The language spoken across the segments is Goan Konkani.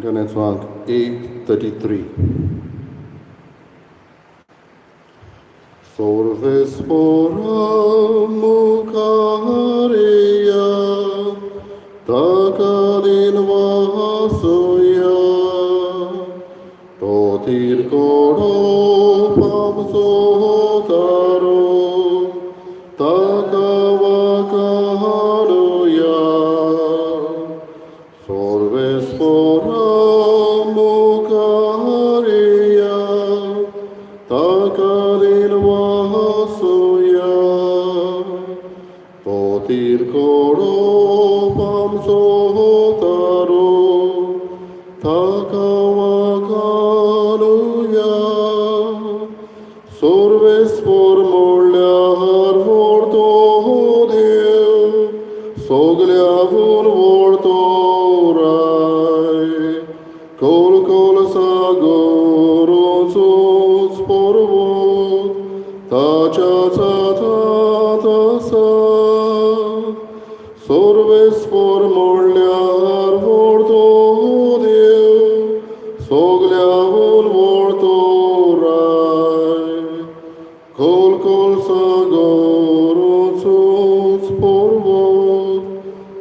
गाण्याचो अंक A33. Sorvespora mukaria takalin vasuya totir koro pamso taro takavakaruya Sorvespora mukaria takalin vasuya totir koro pamso taro takavakaruya Sorvespor म्हणल्यार व्हडतो देव सगल्याहून व्हडतो राय खोल खोल सागरोचोच पर्वत ताच्याच हातांत आसा सर्वेस्पर म्हणल्यार व्हडतो देव सगल्याहून व्हडतो राय खोल खोल सागरोचोच पर्वत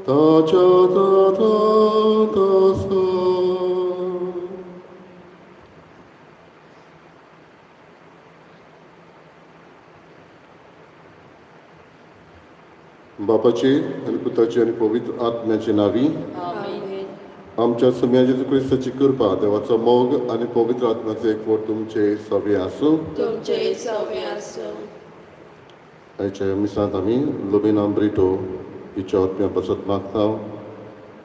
ताच्या हातांत आसा. बापाचे आनी पुताचे आनी पवित्र आत्म्याचे नावी. आमेन. आमच्या सोम्या जेजू क्रिस्ताची कृपा, देवाचो मोग आनी पवित्र आत्म्याचो एकवट तुमचे सवे आसूं. तुमचे सवे आसूं. आयच्या मिसांत आमी लोबिना ब्रिटो हिच्या आत्म्या पासत मागता.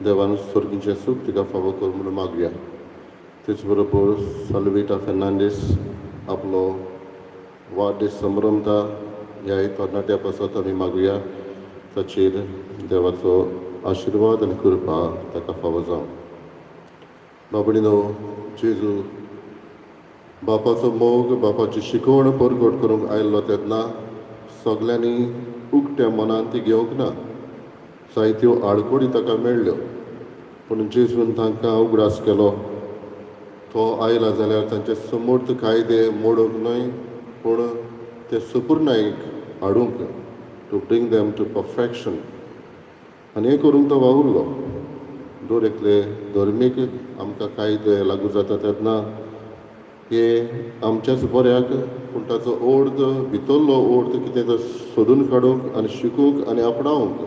देवान सर्गीचें सूख तिका फावो कर म्हणून मागया. तेच बरोबर साल्विटा फेर्नांडीस आपलो वाडदीस संभ्रमता. ह्या तरणाट्या पासत आमी मागुया. ताचेर देवाचो आशिर्वाद आनी कृपा ताका फावो जावं. बाबडीनो, जेजू बापाचो मोग, बापाची शिकवण परगट करूंक आयिल्लो तेन्ना सगल्यांनी उकत्या मनान ती घेवंक ना. जायत्यो आडखळी ताका मेळ्ळ्यो, पूण जेजून तांकां उगडास केलो, तो आयला जाल्यार तांचे समर्थ कायदे मोडूंक न्हय, पूण ते सुपुर्णायक हाडूंक, to bring them to perfection. आनी हें करूंक तो वावुरलो. दर एकले धर्मीक आमकां कायदे लागू जाता तेन्ना हे आमच्याच बऱ्याक, पूण ताचो अर्थ, भितरलो अर्थ कितें तो सोदून काडूंक आनी शिकूंक आनी आपणावंक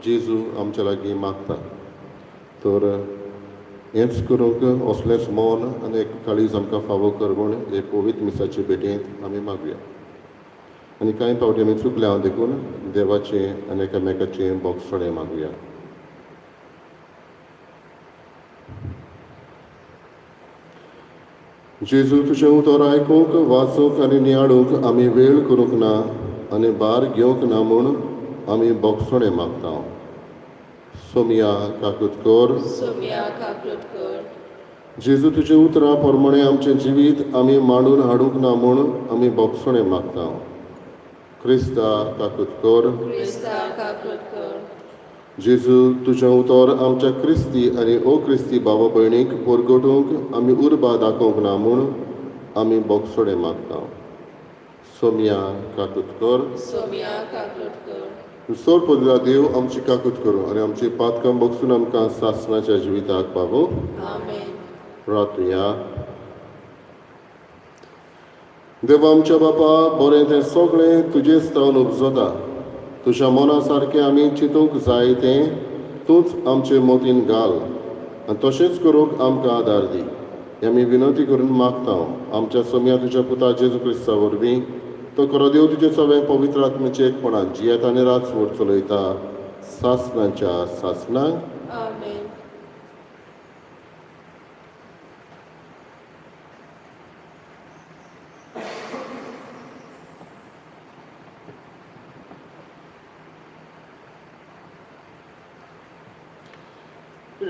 जेजू आमच्या लागीं मागता. तर हेंच करूंक असलेंच मन आनी एक काळीज आमकां फावो कर म्हूण हे पवित्र मिसाचे भेटेंत आमी मागुया. आनी कांय फावटी आमी चुकले हांव, देखून देवाचें आनी एकामेकाचें बोगसणें मागुया. जेजू, तुजें उतर आयकूंक, वाचूंक आनी नियाळूंक आमी वेळ करूंक ना आनी भार घेवंक ना म्हूण आमी बोगसणें मागता. सोमया, काकूत कर. सोम्या, काकूत कर. जेजू, तुजें उतरां प्रमाणें आमचें जिवीत आमी मांडून हाडूंक ना म्हूण आमी बोगसणें मागता. क्रिस्ता, काकूत कर. क्रिस्ता, काकूत कर. जेजू, तुजें उतर आमच्या क्रिस्ती आनी ओ क्रिस्ती बाबा भयणीक परगटूंक आमी उर्बा दाखोवंक ना म्हूण आमी बोगसणें मागता. सोमया, काकूत कर. सोम्या, काकूत कर. सोर पदला देव आमची काकूत करूं आनी आमची पातकां बगसून आमकां सासणाच्या जिविताक पावूं. आमेन. प्रार्थुया. देवा आमच्या बापा, बरें तें सगळें तुजेच जावन उपजता. तुज्या मना सारकें आमी चिंतूंक जाय तें तूंच आमचे मतीन घाल आनी तशेंच करूंक आमकां आदार दी, हें आमी विनंती करून मागता आमच्या सोम्या तुज्या पुता जेजू क्रिस्ता वरवीं. तो खरो देव तुजे सगळें पवित्र आत्म्याचे एकपणान जियेता आनी राजवट चलयता सासणाच्या सासणाक. आमेन.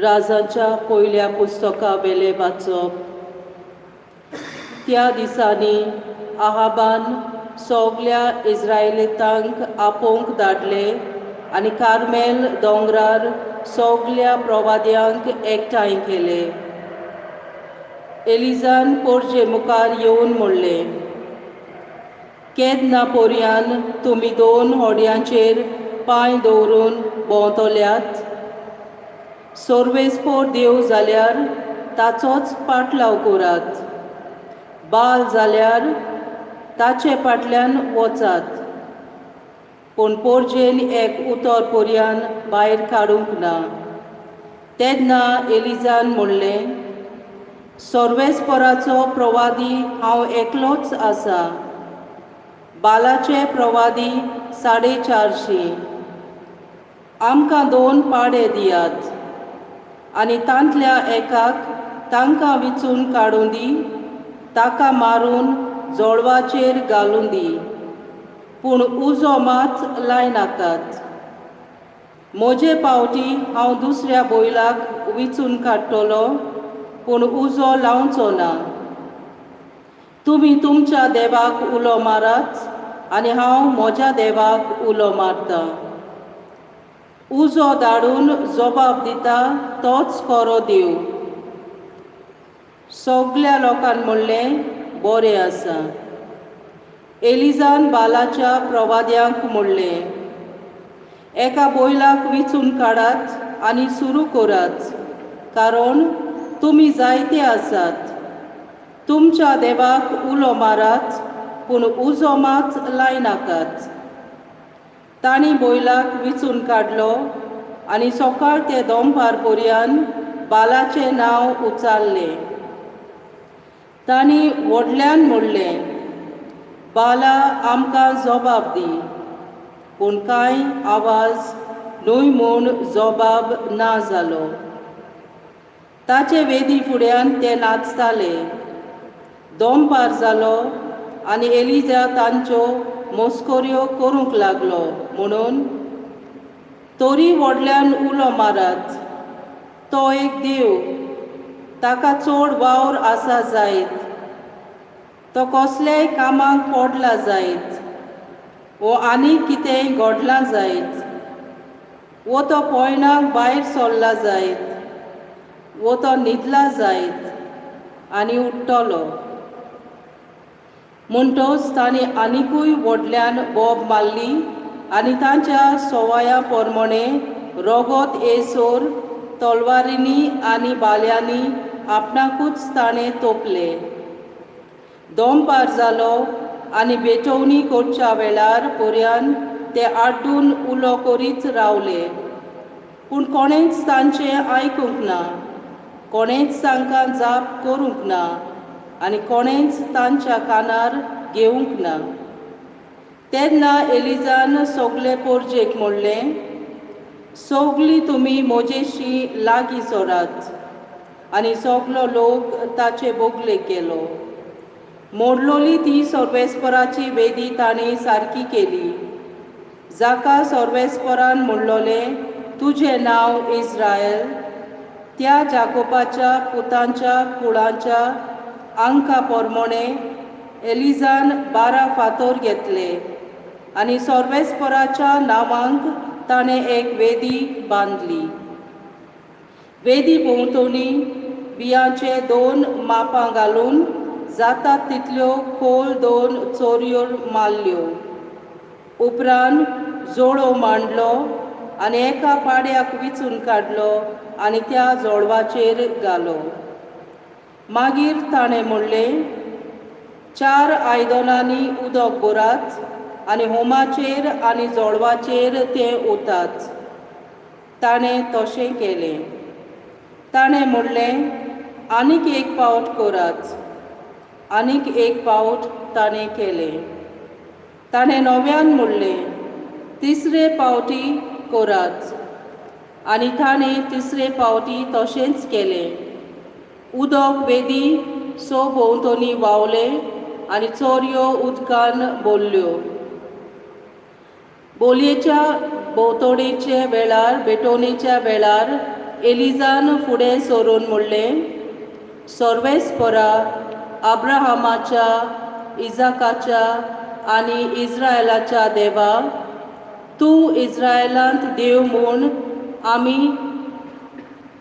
राजाच्या पयल्या पुस्तका वेले वाचप. त्या दिसांनी आहाबान सगल्या इस्रायलितांक आपोवंक धाडले आनी कार्मेल दोंगरार सगल्या प्रवाद्यांक एकठांय केले. एलिजान पोरजे मुखार येवन म्हणलें, केन्ना पोरयान तुमी दोन होडयांचेर पांय दवरून भोंवतल्यात? सोर्वेस्पोर देव जाल्यार ताचोच पाटलाव करात, बाल जाल्यार ताचे फाटल्यान वचात. पूण पोरजेन एक उतर पोरयान भायर काडूंक ना. तेन्ना एलिजान म्हणलें, सोर्वेस्पोराचो प्रवादी हांव एकलोच आसा, बालाचे प्रवादी 450. आमकां दोन पाडे दियात आनी तांतल्या एकाक तांकां विचून काडूं दी, ताका मारून जोळवाचेर घालूं दी, पूण उजो मात लायनाकात. म्हजे पावटी हांव दुसऱ्या बैलाक विचून काडटलो, पूण उजो लावचो ना. तुमी तुमच्या देवाक उलो मारात आनी हांव म्हज्या देवाक उलो मारतां. उजो धाडून जबाब दिता तोच खरो देव. सगल्या लोकान म्हणलें, बरें आसा. एलिजान बालाच्या प्रवाद्यांक म्हणलें, एका बैलाक विचून काडात आनी सुरू करात, कारण तुमी जायते आसात. तुमच्या देवाक उलो मारात, पूण उजो मात लायनाकात. तांणी बैलाक विचून काडलो आनी सकाळ ते दोंपार पर्यान बालाचें नांव उचारलें. तांणी व्हडल्यान म्हणलें, बाला आमकां जबाब दी. पूण कांय आवाज न्हय म्हूण जबाब ना जालो. ताचे वेदी फुड्यान ते नाचताले. दोंपार जालो आनी एलिजा तांच्यो मस्कऱ्यो करूंक लागलो म्हणून, तरी व्हडल्यान उलो मारात, तो एक देव, ताका चड वावर आसा जायत, तो कसल्याय कामाक पडला जायत, वो आनी कितेंय घडलां जायत, वो तो पोयणाक भायर सरला जायत, वो तो न्हिदला जायत आनी उठ्ठलो. म्हणटच तांणी आनिकूय व्हडल्यान बोब मारली आनी तांच्या सवाया प्रमाणे रोगोत येसर तलवारींनी आनी बाल्यांनी आपणाकूच ताणें तोपले. दोंपार जालो आनी भेटवणी करच्या वेळार पर्यान ते आड्डून उलो करीत रावले, पूण कोणेंच तांचें आयकूंक ना, कोणेंच तांकां जाप करूंक ना आनी कोणेंच तांच्या कानार घेवंक ना. तेन्ना एलिजान सगले पोरजेक म्हणलें, सगलीं तुमी म्हजेशी लागीं सरात. आनी सगलो लोक ताचे बोगलेक गेलो. मोडलोली ती सर्वेस्पराची वेदी तांणी सारकी केली, जाका सर्वेस्परान म्हणलोलें, तुजें नांव इस्रायल. त्या जाकोबाच्या पुतांच्या कुळांच्या आंका प्रमाणे एलिजान 12 फातर घेतले आनी सर्वेस्पराच्या नांवांक ताणें एक वेदी बांदली. वेदी भोंवतणी बियांचे दोन मापां घालून जातात तितल्यो खोल दोन चोरयो मारल्यो. उपरांत जोडो मांडलो आनी एका पाड्याक विचून काडलो आनी त्या जोडवाचेर घालो. मागीर ताणें म्हणलें, 4 आयदनांनी उदक भरात आनी होमाचेर आनी जोडवाचेर तें ओतात. ताणें तशें केलें. ताणें म्हणलें, आनीक एक पावट करात. आनीक एक पावट ताणें केलें. ताणें नव्यान म्हणलें, तिसरे पावटी करात. आनी ताणें तिसरे पावटी तशेंच केलें. उदक वेदी सो भोंवतणी व्हांवलें आनी चोरयो उदकान भरल्यो. बोलयेच्या भोंवतणेचे वेळार भेटवणेच्या वेळार एलिजान फुडें सरून म्हणलें, सर्वेस्परा, अब्राहमाच्या, इजाकाच्या आनी इस्रायलाच्या देवा, तूं इस्रायलांत देव म्हूण आमी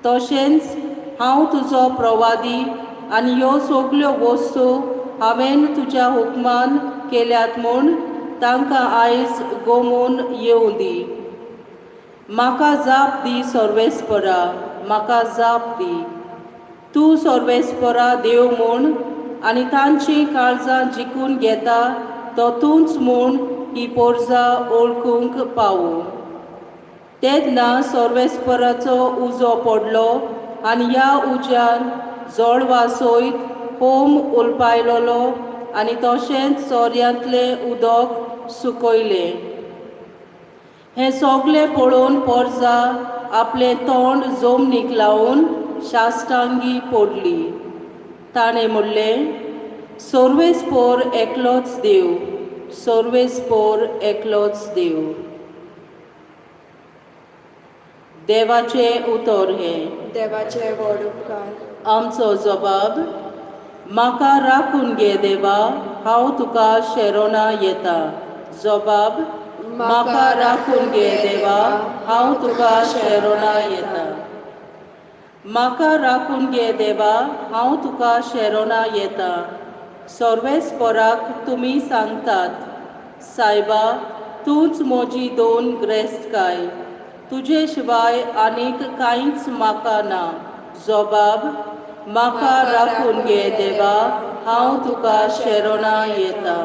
तशेंच हांव तुजो प्रवादी आनी ह्यो सगल्यो वस्तू हांवें तुज्या हुकमान केल्यात म्हूण तांकां आयज गोमून येवं दी. म्हाका जाप दी सर्वेस्परा, म्हाका जाप दी. तूं सर्वेस्परा देव म्हूण आनी तांचीं काळजां जिखून घेता तो तूंच म्हूण ही पोरजा वळखूंक पावूं. तेन्ना सर्वेस्पराचो उजो पडलो आनी ह्या उज्यान जळवा सयत होम उलपायलोलो आनी तशेंच सोऱ्यांतलें उदक सुकयलें. हें सगलें पळोवन पोरजा आपलें तोंड जमनीक लावन शास्टांगी पडली. ताणें म्हणलें, सर्वेस्पोर एकलोच देव, सर्वेस्पोर एकलोच देव. देवाचें उतर हें. देवाचे व्हड उपकार. आमचो जबाब. म्हाका राखून घे देवा, हांव तुका शेरोना येता. जबाब. म्हाका राखून घे देवा, हांव तुका शेरोना येता. म्हाका राखून घे देवा, हांव तुका शेरोना येता. सर्वेस्पराक तुमी सांगतात, सायबा तूंच म्हजी दोन ग्रेस्तकाय, तुजे शिवाय आनीक कांयच म्हाका ना. जबाब. म्हाका राखून घे देवा, हांव तुका शेरोना येता.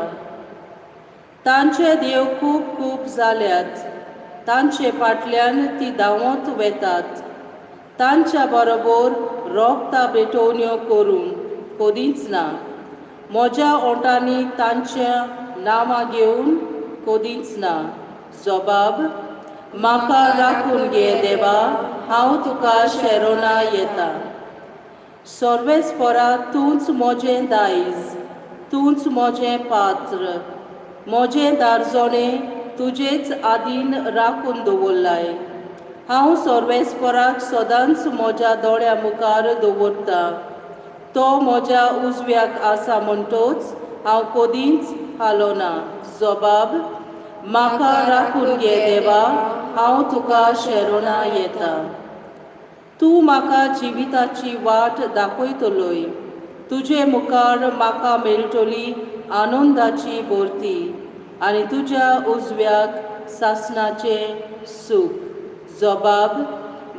तांचे देव खूब खूब जाल्यात, तांचे फाटल्यान ती धांवत वेतात. तांच्या बरोबर रोगता भेटवण्यो करूंक कदींच ना. म्हज्या ओंठांनी तांच्या नांवां घेवन कदींच ना. जबाब. म्हाका राखून घे देवा, हांव तुका शेरोना येता. सर्वेस्परा तूंच म्हजें दायज, तूंच म्हजें पात्र, म्हजें दारजणें तुजेच आदीन राखून दवरलाय. हांव सर्वेस्पराक सदांच म्हज्या दोळ्या मुखार दवरतां. तो म्हज्या उजव्याक आसा म्हणटोच हांव कदींच हालोना. जबाब. म्हाका राखून घे देवा, हांव तुका शेरोना येता. तूं म्हाका जिविताची वाट दाखयतलोय. तुजे मुखार म्हाका मेळटली आनंदाची भरती आनी तुज्या उजव्याक सासणाचें सूख. जबाब.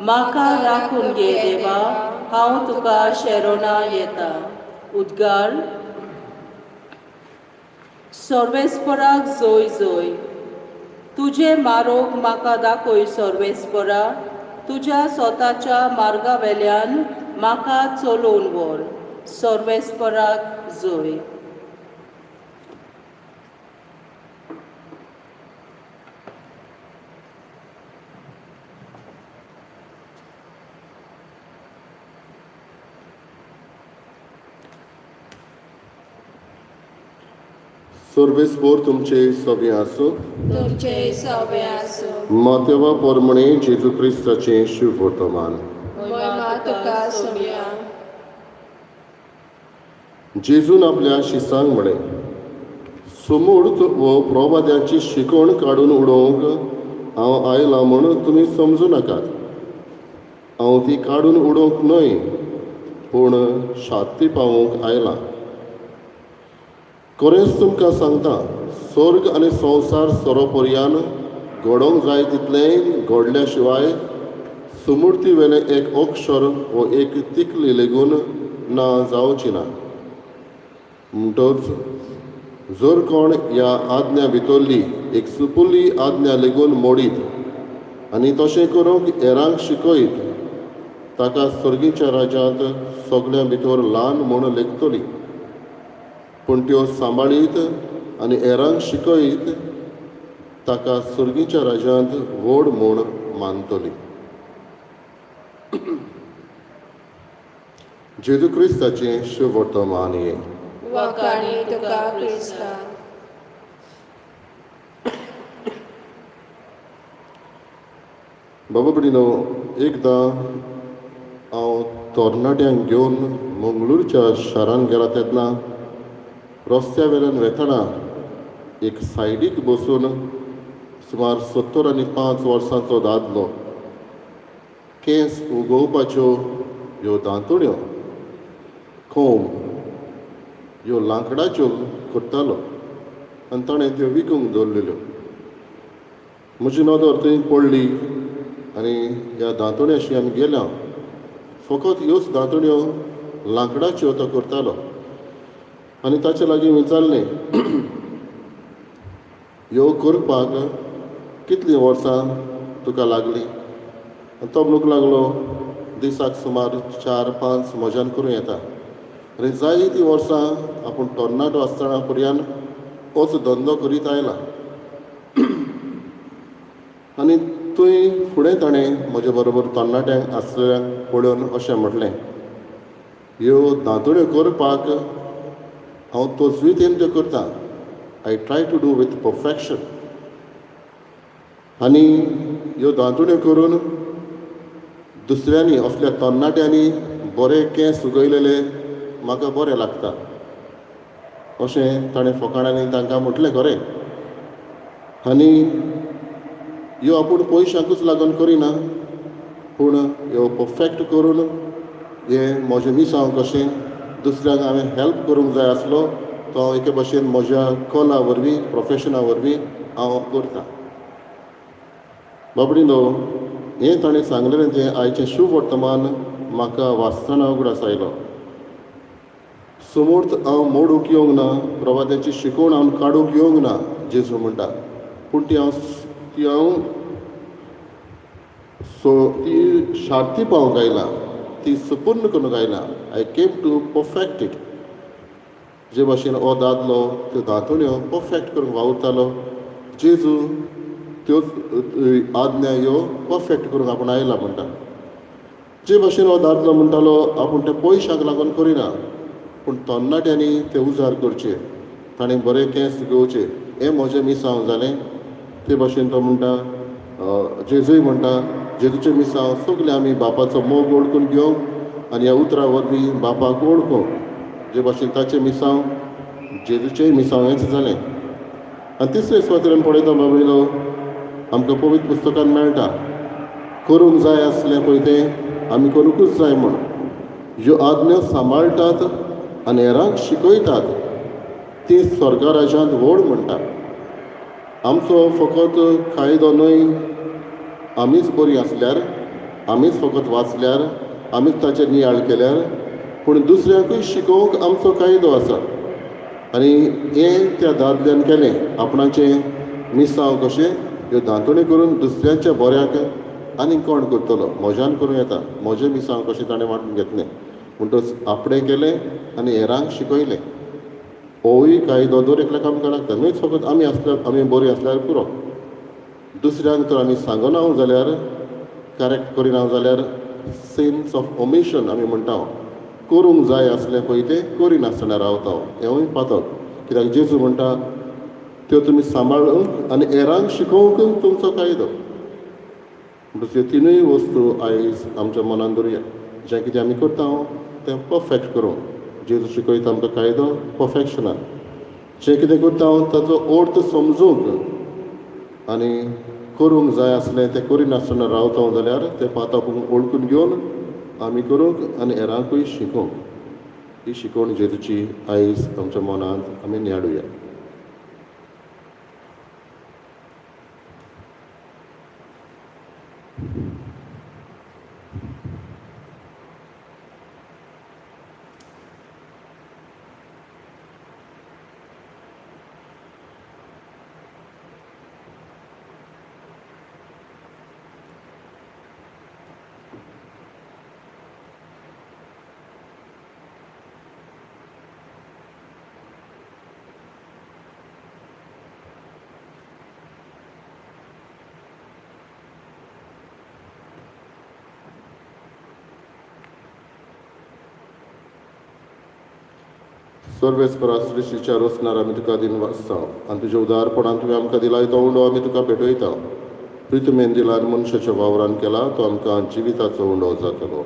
म्हाका राखून घे देवा, हांव तुका शेरोना येता. उद्गार. सर्वेस्पराक जोय जोय. तुजें मारोग म्हाका दाखय सर्वेस्परा, तुज्या स्वताच्या मार्गा वेल्यान म्हाका चलोवन व्हर. सर्वेस्पराक जोय. सर्वेस्पोर तुमचे सगळे आसूं. तुमचे सवे आसूं. मातेवा पोरमणे जेजू क्रिस्ताचें शिववर्तमान. महिमा तुका सोम्या. जेजून आपल्या शिसांक म्हळें, सुमूर्त वो प्रवाद्यांची शिकवण काडून उडोवंक हांव आयलां म्हूण तुमी समजूं नाकात. हांव ती काडून उडोवंक न्हय, पूण शांती पावोवंक आयलां. खरेंच तुमकां सांगता, स्वर्ग आनी संवसार सोरोपर्यान घडोवंक जाय तितलेंय घडल्या शिवाय सुमुर्ती वेलें एक अक्षर वो एक तिकली लेगून ना जावची ना. म्हणटच जर कोण ह्या आज्ञा भितरली एक सुपुल्ली आज्ञा लेगून मोडीत आनी तशें करूंक हेरांक शिकयत, ताका सर्गीच्या राज्यांत सगळ्यां भितर ल्हान म्हूण लेखतली. पूण त्यो सांबाळीत आनी हेरांक शिकयत ताका सर्गीच्या राज्यांत व्हड म्हूण मानतली. जेजू क्रिस्ताचें शुभवर्तमान हें. वाखाणी तुका क्रिस्ता. बाबा भयणीनो, एकदां हांव तरणाट्यांक घेवन मंगळूरच्या शारांत गेला तेन्ना रस्त्या वेल्यान वेतना एक सायडीक बसून सुमार 75 वर्सांचो दादलो केंस उगोवपाच्यो ह्यो दांतोण्यो कोम ह्यो लांकडाच्यो करतालो आनी ताणें त्यो विकूंक दवरलेल्यो. म्हजी नदर थंय पडली आनी ह्या दांतोण्याशी आमी गेल्या. फकत ह्योच दांतोण्यो लांकडाच्यो तो करतालो आनी ताचे लागीं विचारलें, ह्यो करपाक कितलीं वर्सां तुका लागलीं? आनी तो म्हणूंक लागलो, दिसाक सुमार 4-5 म्हज्यान करूं येता. आनी जायतीं वर्सां आपूण तरणाटो आसतना पर्यान होच धंदो करीत आयला. आनी थंय फुडें ताणें म्हजे बरोबर तरणाट्यांक आसलेल्यांक पळोवन अशें म्हटलें, ह्यो दांतोण्यो करपाक हांव तजवितेन त्यो करता. I try to do with perfection. आनी ह्यो दांतोण्यो करून दुसऱ्यांनी असल्या तरणाट्यांनी बरे केंस उगयलेले म्हाका बरें लागता अशें ताणें फकाणांनी तांकां म्हटलें खरें. आनी ह्यो आपूण पयशांकूच लागून करिना, पूण ह्यो परफेक्ट करून हें म्हजें मिसांव कशें दुसऱ्यांक हांवें हेल्प करूंक जाय आसलो तो हांव एके भशेन म्हज्या कला वरवीं, प्रोफेशना वरवीं हांव करतां. बाबडी न्हू, हें ताणें सांगलेलें तें आयचें शुभ वर्तमान म्हाका वाचतना उगडास आयलो. समर्थ हांव मोडूंक येवंक ना, प्रवाद्याची शिकवण हांव काडूंक येवंक ना, जेजू म्हणटा, पूण ती हांव सो ती शार्ती पावंक आयला, ती सुपूर्ण करूंक आयला. I came to perfect it. जे भाशेन हो दादलो त्यो दांतोण्यो परफेक्ट करूंक वावुरतालो, जेजू त्योच आज्ञा ह्यो परफेक्ट करूंक आपूण आयला म्हणटा. जे भाशेन हो दादलो म्हणटालो आपूण ते पयशांक लागून करिना, पूण तरणाट्यांनी ते उजार करचे, ताणें बरे केंस घेवचे, हें म्हजें मिसांव जालें. ते भाशेन तो म्हणटा, जेजूय म्हणटा, जेजूचें मिसांव सगलें आमी बापाचो मोग वळखून घेवंक आनी ह्या उतरां वरवीं बापाक वळखूंक. जे भाशेन ताचें मिसांव, जेजूचेंय मिसांव हेंच जालें. आनी तिसरे सुवातेर पळयता बाबयलो, आमकां पवित्र पुस्तकान मेळटा, करूंक जाय आसलें पळय तें आमी करूंकूच जाय म्हूण. ह्यो आज्ञा सांबाळटात आनी हेरांक शिकयतात ती स्वर्गा राज्यांत व्हड म्हणटा. आमचो फकत कायदो न्हय, आमीच बरीं आसल्यार, आमीच फकत वाचल्यार, आमीच ताचेर नियाळ केल्यार, पूण दुसऱ्यांकूय शिकोवंक आमचो कायदो आसा. आनी हें त्या दादल्यान केलें, आपणाचें मिसांव कशें ह्यो दांतोणी करून दुसऱ्यांच्या बऱ्याक आनीक कोण करतलो, म्हज्यान करूं येता, म्हजें मिसांव कशें ताणें वांटून घेतलें. म्हणटच आपणें केलें आनी हेरांक शिकयलें. होवूय कायदो दर एकल्याक आमकां लागता. न्हूच फकत आमी आसल्यार, आमी बरीं आसल्यार पुरो, दुसऱ्यांक तर आमी सांगना जाल्यार, करेक्ट करिना जाल्यार, सिन्स ऑफ ओमिशन आमी म्हणटा, करूंक जाय आसलें पळय तें करिनासतना रावता, हेंवूय पातक. कित्याक जेजू म्हणटा त्यो तुमी सांबाळूंक आनी हेरांक शिकोवंक तुमचो कायदो. म्हणटच ह्यो तिनूय वस्तू आयज आमच्या मनान दवरुया. जें कितें आमी करता तें परफेक्ट करूंक जेजू शिकयता आमकां कायदो परफेक्शनान. जें कितें करता ताचो अर्थ समजूंक आनी करूंक जाय आसलें तें करिनासतना रावता जाल्यार तें पातक वळखून घेवन आमी करूंक आनी हेरांकूय शिकोवंक. ही शिकवण जेजूची आयज आमच्या मनांत आमी नियाळुया. सर्वेस्परा, सृश्टीच्या रचणार आमी तुका दिनवासता आनी तुज्या उदारपणान तुवें आमकां दिलाय तो उंडो आमी तुका भेटयता. प्रितमेन दिला आनी मनशाच्या वावरान केला तो आमकां जिविताचो उंडो जातलो.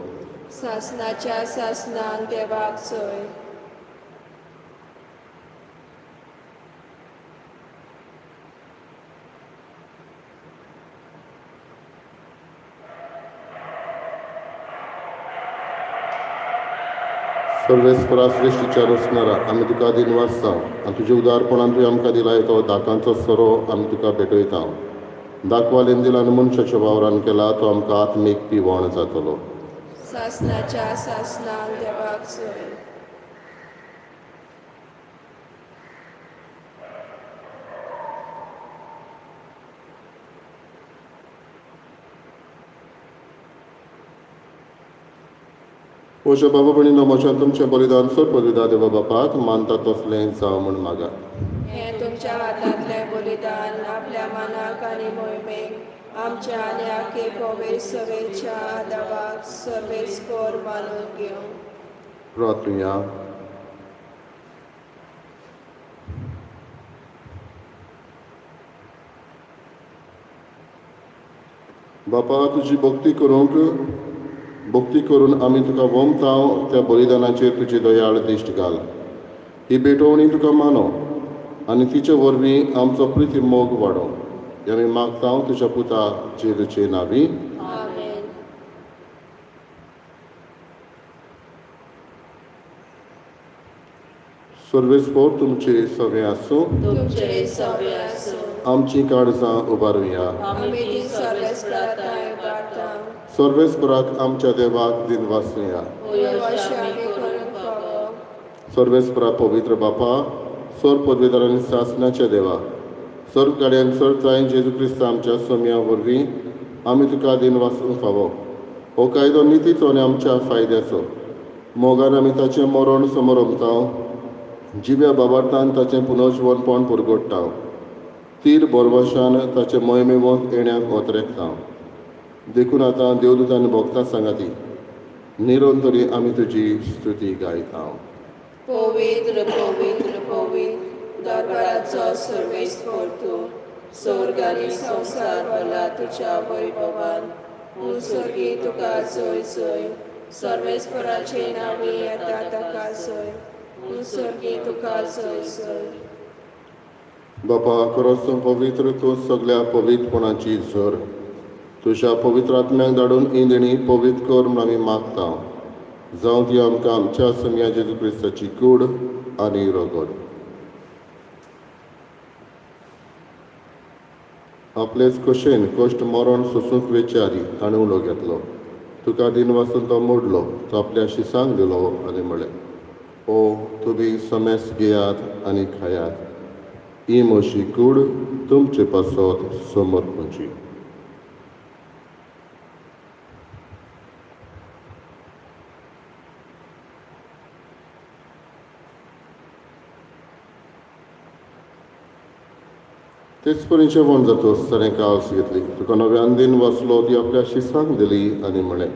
सासनाच्या सासनाक देवाक सोय. सर्वेस्परा श्रेश्ठीच्या रचणारा आमी तुका दिनवास जावं आनी तुज्या उदारपणान तुवें आमकां दिलाय तो दाकांचो सोरो आमी तुका भेटयता. दाखवालेन दिला आनी मनशाच्या वावरान केला तो आमकां आत्मीक पिवण जातलो. सासनाच्या सासनाक देवाक जय. म्हज्या बाबा भयणीनो, म्हज्यान तुमचें बलिदान सर पदवीदा देवा बापाक मानता तसलें जावं म्हूण मागा. हें तुमच्या हातांतलें बलिदान आपल्या मनाक आनी मोहिमेक आमच्या आनी आखे पवित्र सभेच्या आदावाक सर्वेस्पोर मानून घेवं. प्रार्थुया. बापा, तुजी भक्ती करूंक भक्ती करून आमी तुका वमताव त्या बलिदानाचेर तुजी दयाळ दिश्ट घाल. ही भेटवणी तुका मानो आनी तिचे वरवीं आमचो प्रिती मोग वाडोवं. हें आमी मागता तुज्या पुता जेजूचे नांवी. आमेन. सर्वेस्पोर तुमचे सगळें आसूं. तुमचे सगळे आसूं. आमची काळजां उबारुया. आमी ती सर्वेस्पराताय उबारता. सर्वेस्पराक आमच्या देवाक दिनवासुया. अशें आमी करूंक फावो. सर्वेस्परा पवित्र बापा, सर पदवेदार आनी सासणाच्या देवा, सर्व गाडयान सर ताय जेजू क्रिस्त आमच्या सोम्या वरवीं आमी तुका दिनवासूंक फावो. हो कायदो नितीचो आनी आमच्या फायद्याचो. मोगान आमी ताचें मरण समरमता, जिव्या बाबार्थान ताचें पुनर्जिवनपण पुरगोडटा, तीर बोरवशान ताचें मोहिमेवंत येण्याक ओतरेकता. देखून आतां देवदूत आनी भक्तां सांगाती निरंतरी आमी तुजी स्तुती गायता. पवित्र पवित्र पवित्र दरबाराचो सर्वेस्पोर तूं, स्वर्ग आनी संवसार भरला तुज्या वैभवान. स्वर्गी तुका जय जय. सर्वेस्पराचे नांवी येता ताका जय. स्वर्गी तुका जय जय. बापा, खरोच तूं पवित्र, तूं सगळ्या पवित्रपणाची झर. तुज्या पवित्र आत्म्याक धाडून ही देणी पवित्र कर म्हूण आमी मागता. जावं ती आमकां आमच्या सोम्या जेजू क्रिस्ताची कूड आनी रगत. आपलेच कशेन कश्ट मरण सोसूंक वेचे आदी ताणें उलो घेतलो, तुका दिनवासून तो मोडलो, तो आपल्या शिसांक दिलो आनी म्हळें, ओ तुमी समेस घेयात आनी खायात, ही म्हजी कूड तुमचे पासत समर्पणची. तेच परी जेवण जातच ताणें काल्स घेतली, तुका नव्यान दिन वाचलो, ती आपल्या शिसांक दिली आनी म्हळें,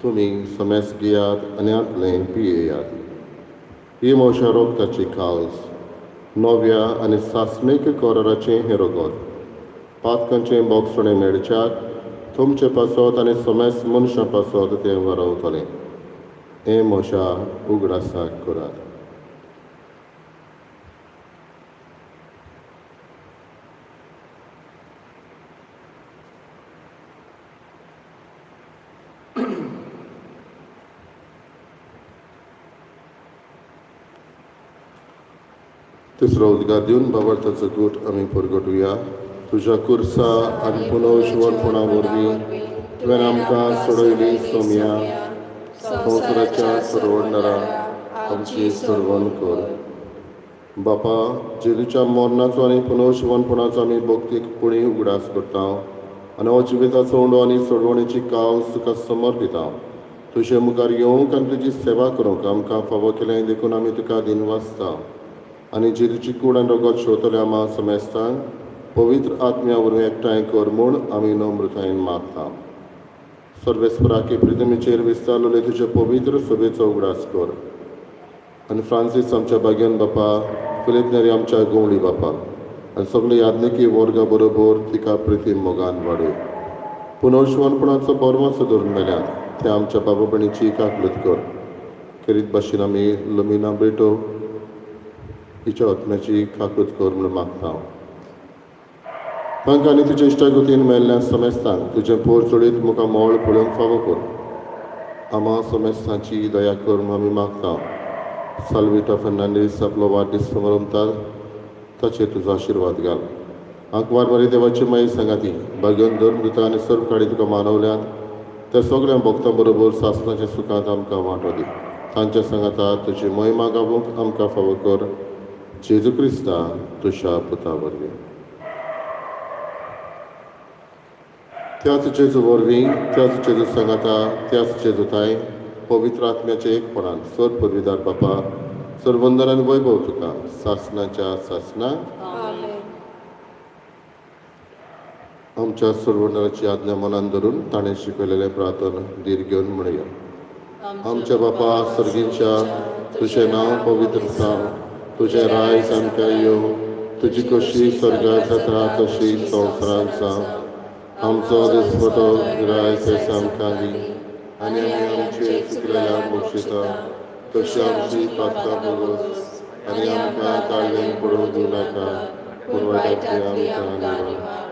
तुमी समेस घेयात आनी हांतलें पियेयात. ही म्हज्या रोगताची काल्स, नव्या आनी सासणीक कराराचें हें रगत. पातकांचें बोगसणें मेळच्याक तुमचे पासत आनी समेस मनशां पासत तें वरवतलें. हें म्हज्या उगडासाक करात. तिसरो उद्गार दिवन बाबर्थाचो गूट आमी परगटुया. तुज्या कुर्सा आनी पुनर्जिवनपणा वरवीं तुवें आमकां सोडयली सोम्या, संवसाराच्या सरवणदारा आमची सरवण कर. बापा, जेजूच्या मरणाचो आनी पुनर्जिवनपणाचो आमी भक्तीक पुणी उगडास करता आनी हो जिविताचो उंडो आनी सोडवणेची कावस तुका समर्पिता. तुजे मुखार येवंक आनी तुजी सेवा करूंक आमकां फावो केलें देखून आमी तुका दिनवासता. आनी जेजूची कूड आनी रगत शेवतले आमा समेस्तांक पवित्र आत्म्या वरवीं एकठांय कर म्हूण आमी नम्रतायेन मागता. सर्वेस्पराके प्रितमीचेर विस्तारलेले तुजे पवित्र सभेचो उगडास कर आनी फ्रांसीस आमच्या भाग्यान बापा, फिलीप नेरी आमच्या गोवणी बापा आनी सगळे याज्ञिकी वर्गा बरोबर तिका प्रिती मोगान वाडय. पुनर्जिवनपणाचो बरवासो धरून मेल्यात ते आमच्या बाबा भयणीची काकलूत कर. खेरीत भाशेन आमी लुमिना ब्रिटो हिच्या आत्म्याची काकूत कर म्हूण मागता. तांकां आनी तुज्या इश्टागतीन मेल्ल्या समेस्तांक तुजें पोर चडीत मुखार मोळ पळोवंक फावो कर. आमा समेस्तांची दया करून आमी मागता. साल्विटा फर्नांडीस आपलो वाडदीस समारंभतात ताचेर तुजो आशिर्वाद घाल. आंकवार मरे देवाची माई सांगाती भाग्योन धर्म आनी सर्व काडी तुका मानवल्यात त्या सगळ्या भक्तां बरोबर सासणाच्या सुखांत आमकां वांटो दी. तांच्या सांगाता तुजी महिमा गावूंक आमकां फावो कर, जेजू क्रिस्ता तुज्या पुता वरवीं. त्याच जेजू वरवीं, त्याच जेजू सांगाता, त्याच जेजूताय पवित्र आत्म्याचे एकपणान सर पदवीदार बापा सर्वंदन आनी वैभव तुका सासणाच्या सासणाक. आमेन. आमच्या सर्वंदराची आज्ञा मनान धरून ताणें शिकयलेलें प्रार्थना धीर घेवन म्हणया. आमच्या बापा सर्गींच्या, तुजें नांव पवित्र जावं, तुजें रायज आमकां येवं, तुजी कशी स्वर्गात जाता तशी संवसारांत जावं. आमचो दिसपटो रायज आमकां दी आनी आमी आमचे चुकलेल्या बक्षिता तशी आमची पातकां भोगोस आनी आमकां ताळ्ळें पडोवंक दिवं नाका, पूण वायटांतली आमकां निवार.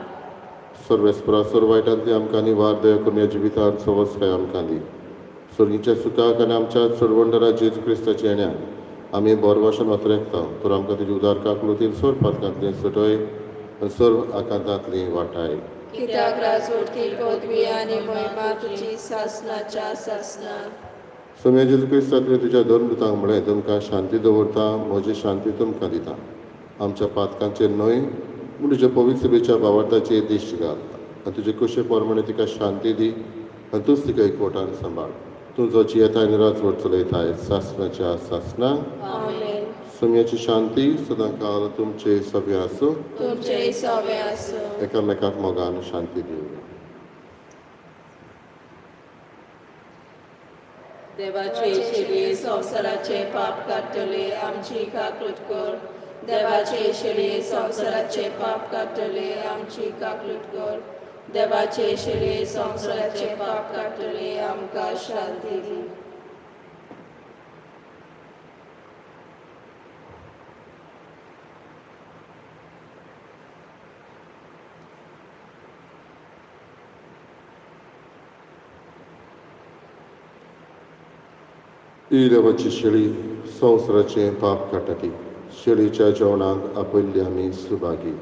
सर्वेस्परा सर्व वायटांतली आमकां निवार, दया करून ह्या जिवितांत सवस्काय आमकां दी. सर्गीच्या सुखाक आनी आमच्या चडवंडरा जेजू क्रिस्ताच्या येण्याक आमी बोरवाशन वातरेकता, तर आमकां तुजी उदार काकलुतीन सर्व पातकांतली सुटय आनी सर्व आकांतांतली वाटाय. कित्याक राजवटी पदवी आनी महिमा तुजी सासणाच्या सासणाक. सोम्या जेजू क्रिस्ता, तुवें तुज्या धर्मदूतांक म्हळें, तुमकां शांती दवरता, म्हजी शांती तुमकां दिता. आमच्या पातकांचेर न्हय पूण तुज्या पवित्र सभेच्या भावार्थाचेर दिश्ट घाल आनी तुजे कुशे प्रमाणे तिका शांती दी आनी तूंच तिका एकवटान सांबाळ. तूं जो जियेताय आनी राजवट चलयताय सासणाच्या सासणाक. आमेन. सोम्याची शांती सदांकाल तुमचे सगळे आसूं. तुमचेय सवे आसूं. एकामेकाक मोगान शांती दिवया. देवाचे शेळये संवसाराचे पाप काडटले, आमची काकूट कर. देवाचे शेळये संवसाराचे पाप काडटले, आमची काकूट कर. देवाचे शेळये संवसाराचे पाप काडटले, आमकां शांती दी. ही देवाची शेळी संवसाराचें पाप काडटा ती. शेळीच्या जेवणाक आपयल्ली आमी सुभागी.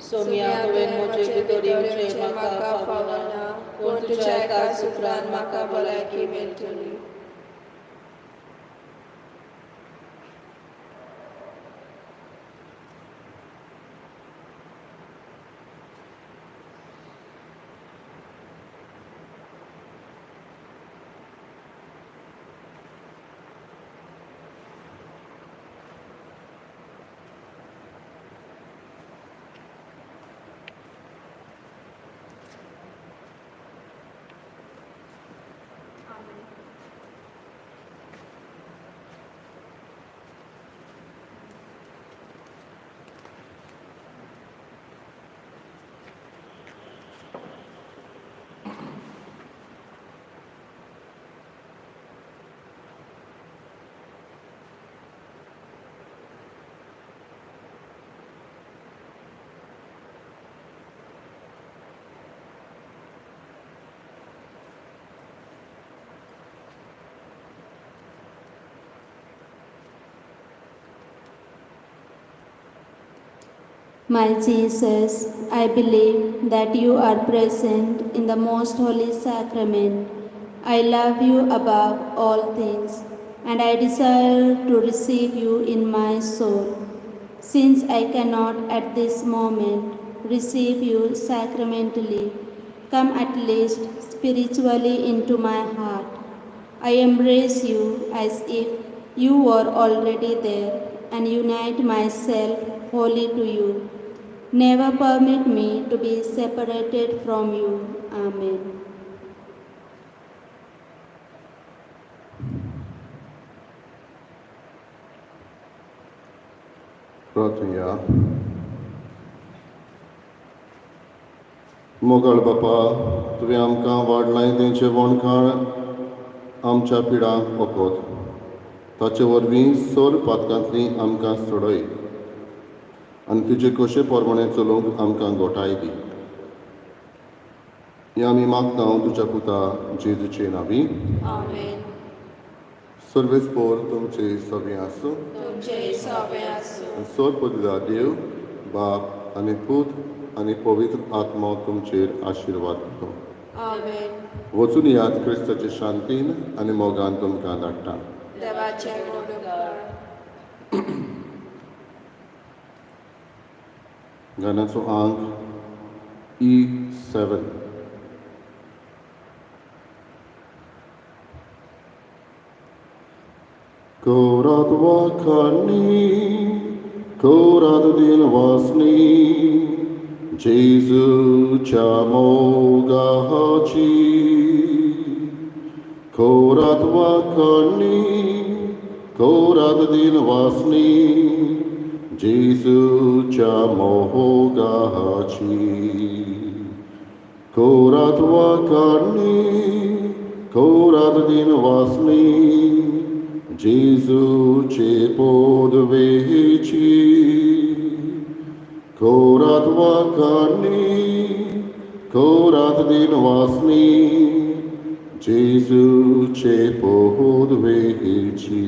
सोम्या, तुवें म्हजे भितर येवचें म्हाका फावना, पूण तुज्या एका सुत्रान म्हाका भलायकी मेळटली. My Jesus, I believe that you are present in the most holy sacrament. I love you above all things, and I desire to receive you in my soul. Since I cannot at this moment receive you sacramentally, come at least spiritually into my heart. I embrace you as if you were already there and unite myself wholly to you. Never permit me to be separated from you. Amen. प्रार्थुया. मोगाळ बापा, तुवें आमकां वाडलाय तें जेवणखाण आमच्या पिडांक वखद, ताचे वरवीं सोर पातकांतली आमकां सोडय आनी तुजे कशे प्रमाणे चलोवंक आमकां गोठाय दी. हें आमी मागता तुज्या पुता जेजूचे नांवी. आमेन. सर्वेस्पोर तुमचे सगळें आसूं. तुमचे सोबे आसूं. सोद पदिला देव बाप आनी पूत आनी पवित्र आत्मो तुमचेर आशिर्वाद दिलो. आमेन. वचून याद क्रिस्ताचे शांतीन आनी मोगान तुमकां धाडटा. देवाचे व्हड उपकार. गाण्याचो आंक ई 7. कोरात वाखाणी, कोरात दिन वासनी, जेजूच्या मोगाची. कोरात वाखाणी, कोरात दिन वासनी, जेजूच्या मोगाची. कोरात वाखाणी, कोरात दिन वासनी, जेजूचे पोदवेची. कोरात वाखाणी, कोरात दिन वासनी, जेजूचे पोदवेची.